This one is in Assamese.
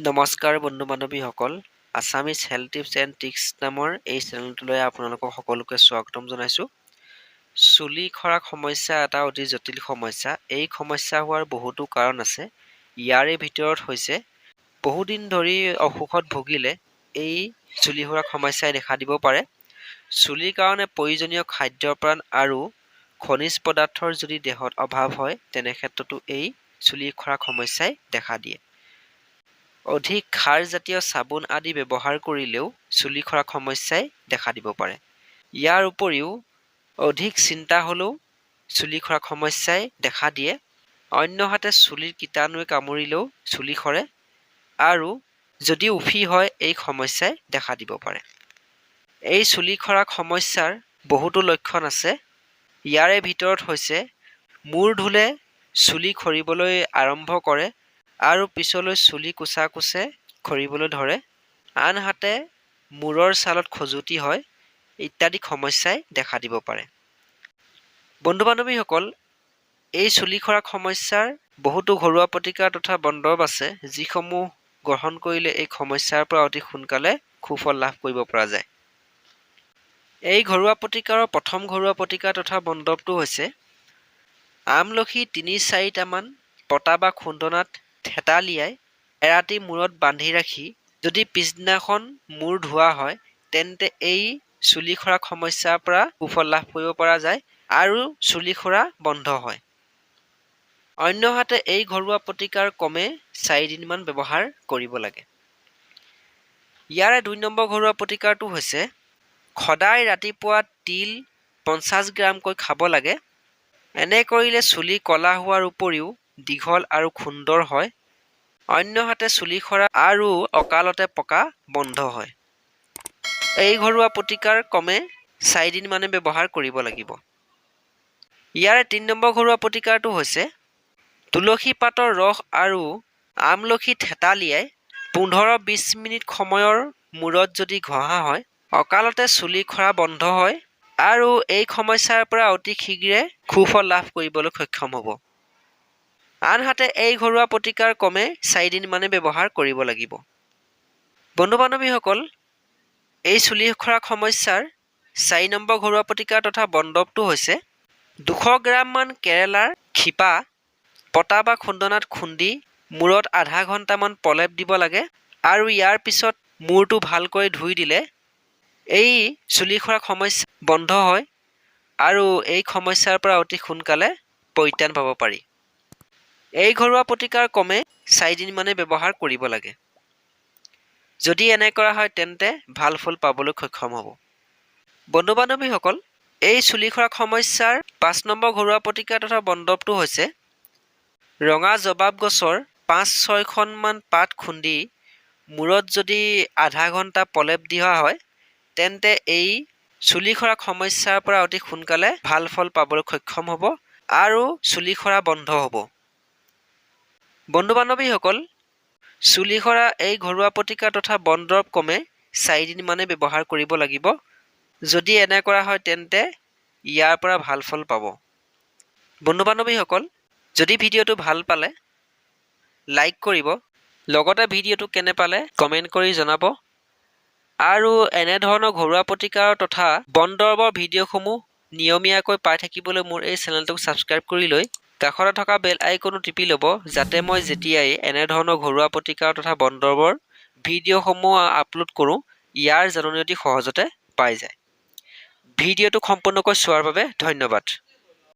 নমস্কাৰ বন্ধু বান্ধৱীসকল, Assamese health tips and tricks নামৰ এই চেনেলটোলৈ আপোনালোকক সকলোকে স্বাগতম জনাইছোঁ। চুলি সৰা সমস্যা এটা অতি জটিল সমস্যা। এই সমস্যা হোৱাৰ বহুতো কাৰণ আছে। ইয়াৰে ভিতৰত হৈছে বহুদিন ধৰি অসুখত ভুগিলে এই চুলি সৰা সমস্যাই দেখা দিব পাৰে। চুলিৰ কাৰণে প্ৰয়োজনীয় খাদ্যপ্ৰাণ আৰু খনিজ পদাৰ্থৰ যদি দেহত অভাৱ হয়, তেনে ক্ষেত্ৰতো এই চুলি সৰা সমস্যাই দেখা দিয়ে। অধিক খাৰজাতীয় চাবোন আদি ব্যৱহাৰ কৰিলেও চুলি সৰা সমস্যাই দেখা দিব পাৰে। ইয়াৰ উপৰিও অধিক চিন্তা হ'লেও চুলি সৰা সমস্যাই দেখা দিয়ে। অন্যহাতে চুলিৰ কীটাণুৱে কামুৰিলেও চুলি সৰে আৰু যদি উফি হয়, এই সমস্যাই দেখা দিব পাৰে। এই চুলি সৰা সমস্যাৰ বহুতো লক্ষণ আছে। ইয়াৰে ভিতৰত হৈছে মূৰ ধুলে চুলি সৰিবলৈ আৰম্ভ কৰে আৰু পিছলৈ চুলি কোঁচা কোঁচে সৰিবলৈ ধৰে, আনহাতে মূৰৰ ছালত খজুৱতি হয় ইত্যাদি সমস্যাই দেখা দিব পাৰে। বন্ধু বান্ধৱীসকল, এই চুলি সৰা সমস্যাৰ বহুতো ঘৰুৱা প্ৰতিকাৰ তথা বনদৰৱ আছে, যিসমূহ গ্ৰহণ কৰিলে এই সমস্যাৰ পৰা অতি সোনকালে সুফল লাভ কৰিব পৰা যায়। এই ঘৰুৱা প্ৰতিকাৰৰ প্ৰথম ঘৰুৱা প্ৰতিকাৰ তথা বনদৰৱটো হৈছে আমলখি 3-4টামান পতা বা খুন্দনাত থেতালিয়াই এৰাতি মূৰত বান্ধি ৰাখি যদি পিছদিনাখন মূৰ ধোৱা হয়, তেন্তে এই চুলি সৰা সমস্যাৰ পৰা সুফল লাভ কৰিব পৰা যায় আৰু চুলি সৰা বন্ধ হয়। অন্যহাতে এই ঘৰুৱা প্ৰতিকাৰ কমে 4দিনমান ব্যৱহাৰ কৰিব লাগে। ইয়াৰে 2 নম্বৰ ঘৰুৱা প্ৰতিকাৰটো হৈছে সদায় ৰাতিপুৱা তিল 50 গ্ৰামকৈ খাব লাগে। এনে কৰিলে চুলি ক'লা হোৱাৰ উপৰিও দীঘল আৰু সুন্দৰ হয়। অন্যহাতে চুলি সৰা আৰু অকালতে পকা বন্ধ হয়। এই ঘৰুৱা প্ৰতিকাৰ কমে 4দিনমানে ব্যৱহাৰ কৰিব লাগিব। ইয়াৰে 3 নম্বৰ ঘৰুৱা প্ৰতিকাৰটো হৈছে তুলসী পাতৰ ৰস আৰু আমলখি থেতালিয়াই 15-20 মিনিট সময়ৰ মূৰত যদি ঘঁহা হয়, অকালতে চুলি সৰা বন্ধ হয় আৰু এই সমস্যাৰ পৰা অতি শীঘ্ৰে সুফল লাভ কৰিবলৈ সক্ষম হ'ব। আনহাতে এই ঘৰুৱা প্ৰতিকাৰ কমে 4দিনমানে ব্যৱহাৰ কৰিব লাগিব। বন্ধু বান্ধৱীসকল, এই চুলি সৰা সমস্যাৰ 4 নম্বৰ ঘৰুৱা প্ৰতিকাৰ তথা বনদৰৱটো হৈছে 200 গ্ৰামমান কেৰেলাৰ শিপা পতা বা খুন্দনাত খুন্দি মূৰত আধা ঘণ্টামান প্ৰলেপ দিব লাগে আৰু ইয়াৰ পিছত মূৰটো ভালকৈ ধুই দিলে এই চুলি সৰা সমস্যা বন্ধ হয় আৰু এই সমস্যাৰ পৰা অতি সোনকালে পৰিত্ৰাণ পাব পাৰি। এই ঘৰুৱা প্ৰতিকাৰ কমে 4দিনমানে ব্যৱহাৰ কৰিব লাগে। যদি এনে কৰা হয়, তেন্তে ভাল ফল পাবলৈ সক্ষম হ'ব। বন্ধু বান্ধৱীসকল, এই চুলি সৰা সমস্যাৰ 5 নম্বৰ ঘৰুৱা প্ৰতিকাৰ তথা বনদৰৱটো হৈছে ৰঙা জবাব গছৰ 5-6খনমান পাত খুন্দি মূৰত যদি আধা ঘণ্টা প্ৰলেপ দিয়া হয়, তেন্তে এই চুলি সৰা সমস্যাৰ পৰা অতি সোনকালে ভাল ফল পাবলৈ সক্ষম হ'ব আৰু চুলি সৰা বন্ধ হ'ব। বন্ধু বান্ধৱীসকল, চুলি সৰা এই ঘৰুৱা প্ৰতিকাৰ তথা বনদৰৱ কমে 4দিনমানে ব্যৱহাৰ কৰিব লাগিব। যদি এনে কৰা হয়, তেন্তে ইয়াৰ পৰা ভাল ফল পাব। বন্ধু বান্ধৱীসকল, যদি ভিডিঅ'টো ভাল পালে লাইক কৰিব, লগতে ভিডিঅ'টো কেনে পালে কমেণ্ট কৰি জনাব আৰু এনেধৰণৰ ঘৰুৱা প্ৰতিকাৰ তথা বনদৰৱৰ ভিডিঅ'সমূহ নিয়মীয়াকৈ পাই থাকিবলৈ মোৰ এই চেনেলটোক ছাবস্ক্ৰাইব কৰি লৈ কাষতে থকা বেল আইকনো টিপি ল'ব, যাতে মই যেতিয়াই এনেধৰণৰ ঘৰুৱা প্ৰতিকাৰ তথা বনদৰৱৰ ভিডিঅ'সমূহ আপলোড কৰোঁ, ইয়াৰ জাননী অতি সহজতে পাই যায়। ভিডিঅ'টো সম্পূৰ্ণকৈ চোৱাৰ বাবে ধন্যবাদ।